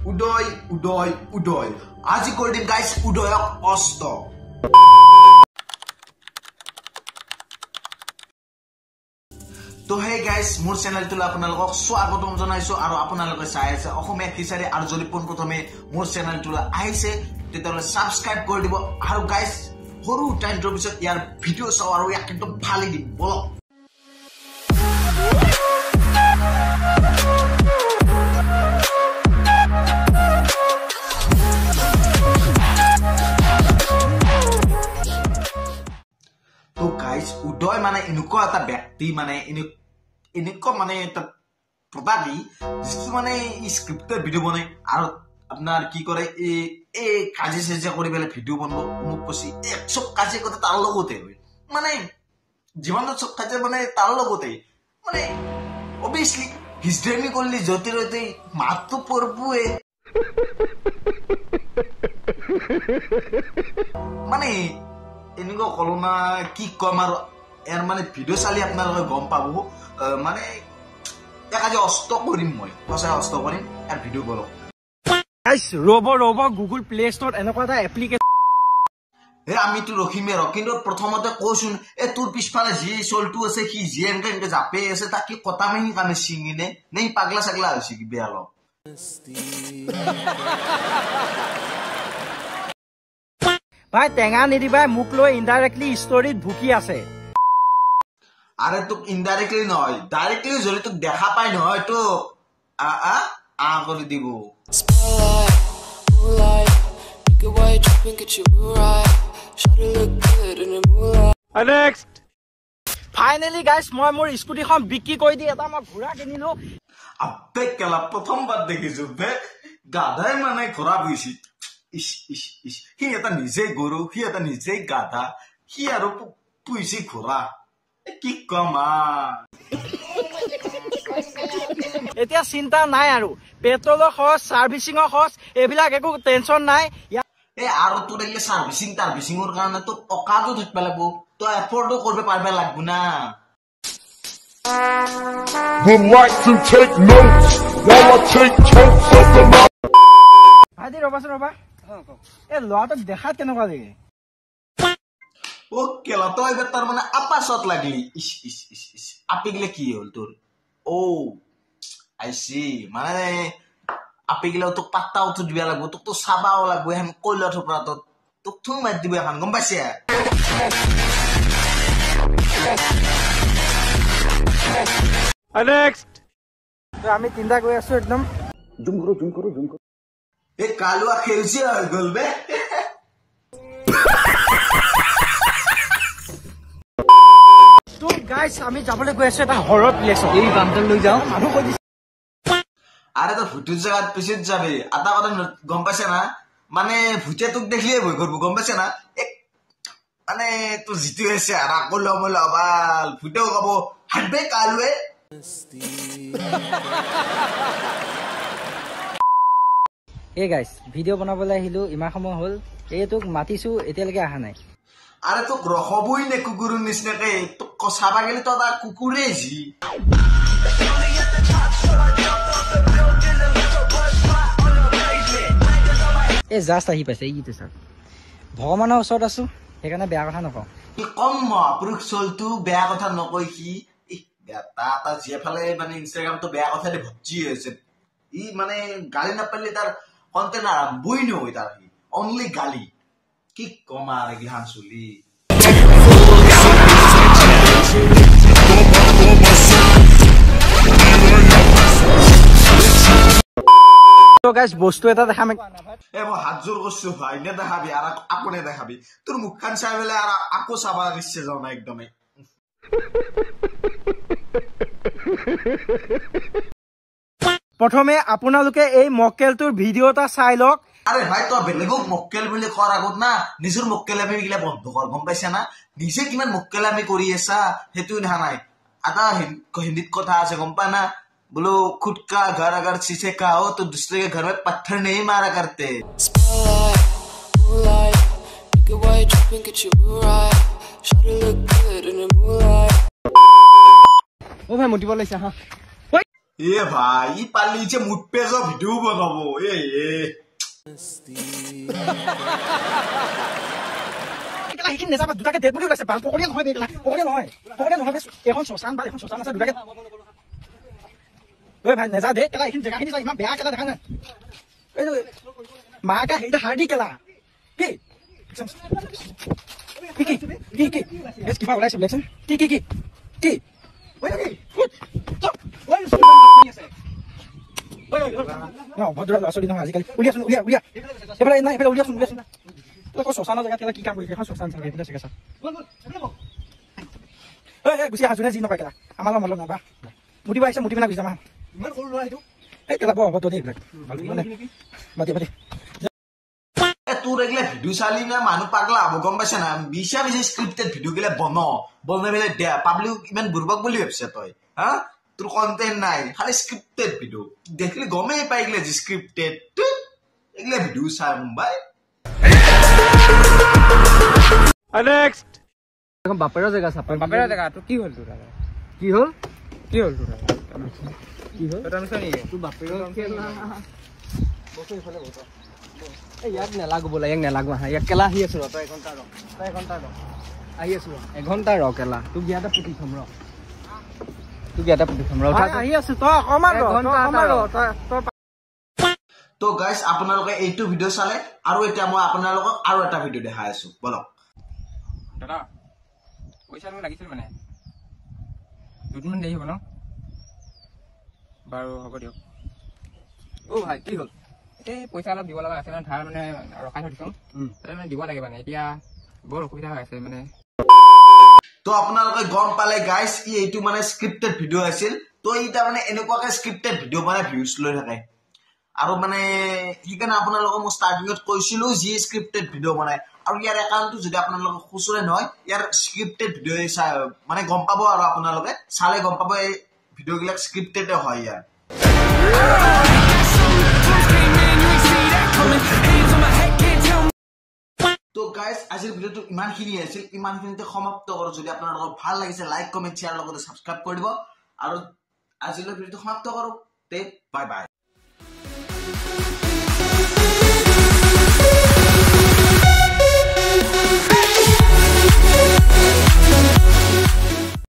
উদয় উদয় উদয় আজি কৰি দিম গাইছ উদয়ক অস্ত। তো হে গাইছ, মোৰ চেনেলটোলৈ আপোনালোকক স্বাগতম জনাইছো আৰু আপোনালোকে চাই আছে অসমীয়া খিচাৰি। আৰু যদি পোনপ্ৰথমে মোৰ চেনেলটোলৈ আহিছে তেতিয়াহ'লে ছাবস্ক্ৰাইব কৰি দিব। আৰু গাইছ, সৰু টাইমটোৰ পিছত ইয়াৰ ভিডিঅ' চাওঁ আৰু ইয়াক একদম ফালি দিম, বলক। তো গাইছ, উদয় মানে এনেকুৱা এটা ব্যক্তি, মানে এনেকুৱা মানে এটা প্ৰতাপী, যিটো মানে স্ক্ৰিপ্টেড ভিডিঅ' বনায় আৰু আপোনাৰ কি কৰে, এই কাজিয়া চাজিয়া কৰি পেলাই ভিডিঅ' বনাব। মোক কৈছে এক চব কাজিয়া কথা তাৰ লগতে হয়, মানে জীৱনত চব কাজিয়া মানে তাৰ লগতে, মানে অভিয়াছলি হিষ্ট্ৰেমি কৰিলে য'তে ত'তে মাতটো পৰবয়ে। মানে এনেকুৱা ক'লো না কি ক'ম আৰু, ইয়াৰ মানে ভিডিঅ' চালি আপোনালোকে গম পাব। মানে ইয়াক আজি অস্ত কৰিম মই, সঁচাই অস্ত কৰিম ইয়াৰ ভিডিঅ' বলক। ৰ'ব ৰ'ব, গুগল প্লে ষ্ট'ৰত এনেকুৱা এটা এপ্লিকেশ্যন। হে আমিতো ৰখিমেই ৰ, কিন্তু প্ৰথমতে কচোন, এই তোৰ পিছফালে যি চলটো আছে সি যি এনেকে এনেকে জাপে আছে, তাক কি কটামেই কামে ছিঙি নে নে পাগলা চাগলা হৈছে কি বেয়া অলপ। ভাই টেঙা নিদিবাই, মোক লৈ ইনডাইৰেক্টলি ষ্টৰীত ভুকি আছে। আৰে তোক ইনডাইৰেক্টলি নহয়, ডাইৰেক্টলি যদি তোক দেখা পাই নহয় তোক আ আ আ কৰি দিব। ফাইনেলি গাইছ, মই মোৰ স্কুটিখন বিক্ৰী কৰি দি এটা মই ঘোঁৰা কিনিলো। আবে কেলা, প্ৰথমবাৰ দেখিছো বে গাধাই মানে ঘোঁৰা পুহিছি। ইচ ইচ ইচ, সি এটা নিজে গৰু, সি এটা নিজে গাধা, সি আৰু পুহিছি ঘোঁৰা। কি কম। এতিয়া চিন্তা নাই আৰু, পেট্ৰলৰ খৰচ, চাৰ্ভিচিঙৰ খৰচ, এইবিলাক একো টেনচন নাই। এই আৰু তোৰ এইগিলা চাৰ্ভিচিং টাৰ্ভিচিঙৰ কাৰণে তোৰ অকাজো থাকিব লাগিব, তই এফৰ্ডো কৰিব পাৰিব লাগিব না। ভাইটি ৰবাচোন ৰবা, এই ল'ৰাটোক দেখাত কেনেকুৱা লাগে? অ কেলা, তই এইবাৰ তাৰ মানে আপাচত লাগলি। ইচ ইচ ইচ ইচ, আপি গিলে কি হ'ল তোৰ? অ আইচি, মানে আপি গিলেও তোক পাত্তাও তো দিব লাগিব, তোক তো চাবাও লাগিব, এখন কয়লা থোপৰা তোক থুং মাৰি দিব এখন, গম পাইছে? আমি তিনিটা গৈ আছো একদম। জুম কৰো জুম কৰো জুম কৰো। এই কালুৱা সেউজীয়া হৈ গ'ল বে। তো গাইছ, আমি যাবলৈ গৈ আছো এটা হৰৰ প্লেচত। এই বান্দৰ লৈ যাওঁ, মানুহ কৈ দিছে। আৰে তই ভূতৰ জেগাত পিছত যাবি, এটা কথা গম পাইছে না, মানে ভূতে তোক দেখিলে ভয় কৰিব, গম পাইছে না? মানে তোৰ যিটো হৈছে আৰু আকৌ ল'ব ল'বাল, ভূতেও কব হাতবে কালুৱে। এই গাইছ, ভিডিঅ' বনাবলৈ আহিলো, ইমান সময় হ'ল, এই তোক মাতিছো এতিয়ালৈকে অহা নাই। আৰে তোক ৰখবই নে কুকুৰৰ নিচিনাকে, তোক চাবা গেলি তই এটা কুকুৰেই যি। এই জাষ্ট আহি পাইছে, এইটো চাওক, ভগৱানৰ ওচৰত আছো সেইকাৰণে বেয়া কথা নকওঁ। কি কম মহাপুৰুষ চলটো, বেয়া কথা নকয় সি। বেটা এটা যিফালে মানে ইনষ্টাগ্ৰামটো বেয়া কথা দি ভৰ্তি হৈছে, ই মানে গালি নাপালে তাৰ কণ্টেণ্ট আৰম্ভই নহয়, তাৰ সি অনলি গালি। কি কম আৰু এইগিলাখান চলি। গাইছ, বস্তু এটা দেখাম। এ মই হাত জোৰ কৰিছো ভাই, নেদেখাবি আৰু আকৌ নেদেখাবি, তোৰ মুখখন চাই পেলাই আৰু আকৌ চাব ইচ্ছা যোৱা নাই একদমেই। প্ৰথমে আপোনালোকে এই মক্কেলটোৰ ভিডিঅ' এটা চাই লওক। আৰে ভাই, তই বেলেগক মক্কেল বুলি কোৱাৰ আগত না নিজৰ মক্কেলামি গিলা বন্ধ কৰ, গম পাইছা না? নিজে কিমান মক্কেলামি কৰি আছা সেইটো দেখা নাই। এটা হিন্দীত কথা আছে, গম পা না, बोलो खुद का घर अगर शीशे का हो तो दूसरे के घर में पत्थर नहीं मारा करते। ओ भाई मुटिব লাগিছে, হা। এ ভাই ই পালি যে মুড পেজৰ ভিডিঅ' বনাব। এ সেইখিনি নাযাবা, দুটাকে ডেড বডি ওলাইছে। পকৰীয়া নহয়, পকৰীয়া নহয়, পকৰীয়া নহয়। এখন শ্মশান বা এখন শ্মশান আছে দুটাকে। ঐ ভাই নেযা দে কেলা, এইখিনি জেগাখিনি ইমান বেয়া কেলা দেখা নাই। এইটো মাকে সেইটা হাৰ্ডি কেলা। কি কি কি কি কিবা ওলাইছে বোলেচোন। কি কি কি কি অভদ্ৰ ল'ৰা ছোৱালী নহয় আজিকালি। উলিয়াচোন, উলিয়া উলিয়া এইফালে নাই, এইফালে উলিয়াচোন, উলিয়াচোন। তই আকৌ শ্মশানৰ জেগাত কেলা কি কাম কৰিছে? এখন শ্মশান চাগে এইফালে চাগে। চা, ঐ গুচি আহা, যোনে যি নকয় কেলা আমাৰ লগত মতলব নাই। বা মুতিব আহিছে, মুতি পেলাই গুচি যাম। ইমান সৰু ল'ৰা সেইটো। এই কেলা বৰ অভদ্ৰ দেই এইবিলাক। মানে বাদ বাদ। তোৰ এইগিলা ভিডিঅ' চালি না মানুহ পাগলা হ'ব, গম পাইছা না? মিছা মিছা স্ক্ৰিপ্টেড ভিডিঅ' গিলা বন বনাই পেলাই দে পাব্লিক ইমান বুৰ্বক বুলি ভাবিছে তই? হা, তোৰ কণ্টেণ্ট নাই, খালি স্ক্ৰিপ্টেড ভিডিঅ' দেখিলে গমেই পাই গেলে যে স্ক্ৰিপ্টেড। এইগিলা ভিডিঅ' চাই মুম্বাই। বাপেৰৰ জেগা চাপা, বাপেৰৰ জেগা। তোৰ কি হ'ল? তোৰ কি হ'ল? কি হ'ল তোৰ? কি হ'ল? তোৰ বাপেৰৰ। ইয়াক নেলাগো বোলা, ইয়াক নেলাগো। আহা, ইয়াক কেলা আহি আছো ৰ। তই এঘণ্টা ৰ, তই এঘণ্টা ৰ, আহি আছো ৰ। এঘণ্টা ৰ কেলা, তোক ইয়াতে পুতি থম ৰ, তোক ইয়াতে পুতি থম ৰ। আহি আছো, তই অকণমান ৰ, অকণমান ৰ। তো গাইজ আপোনালোকে এইটো ভিডিঅ' চালে, আৰু এতিয়া মই আপোনালোকক আৰু এটা ভিডিঅ' দেখাই আছো, বলক। দাদা পইচা মোক লাগিছিল, মানে দুদিনমান দেৰি হ'ব ন? বাৰু হ'ব দিয়ক। অ' ভাই কি হ'ল? এই পইচা অলপ দিব লগা আছে, মানে ধাৰ মানে ৰখাই থৈ দিছোঁ, মানে দিব লাগে, মানে এতিয়া বৰ অসুবিধা হৈ আছে মানে। তো আপোনালোকে গম পালে গাইজ, ই এইটো মানে স্ক্ৰিপ্টেড ভিডিঅ' আছিল। তো ই তাৰমানে এনেকুৱাকে স্ক্ৰিপ্টেড ভিডিঅ' বনাই ভিউজ লৈ থাকে আৰু মানে সেইকাৰণে আপোনালোকক মই ষ্টাৰ্টিঙত কৈছিলো যি স্ক্ৰিপ্টেড ভিডিঅ' বনাই। আৰু ইয়াৰ একাউণ্টটো যদি আপোনালোকে খুচুৰে নহয়, ইয়াৰ স্ক্ৰিপ্টেড ভিডিঅ' চাই মানে গম পাব, আৰু আপোনালোকে চালে গম পাব এই ভিডিঅ'বিলাক স্ক্ৰিপ্টেডে হয় ইয়াৰ। তো গাইজ আজিৰ ভিডিঅ'টো ইমানখিনি আছিল, ইমানখিনিতে সমাপ্ত কৰোঁ। যদি আপোনালোকৰ ভাল লাগিছে লাইক, কমেণ্ট, শ্বেয়াৰ লগতে ছাবস্ক্ৰাইব কৰি দিব। আৰু আজিলৈ ভিডিঅ'টো সমাপ্ত কৰোঁ। তে বাই বাই।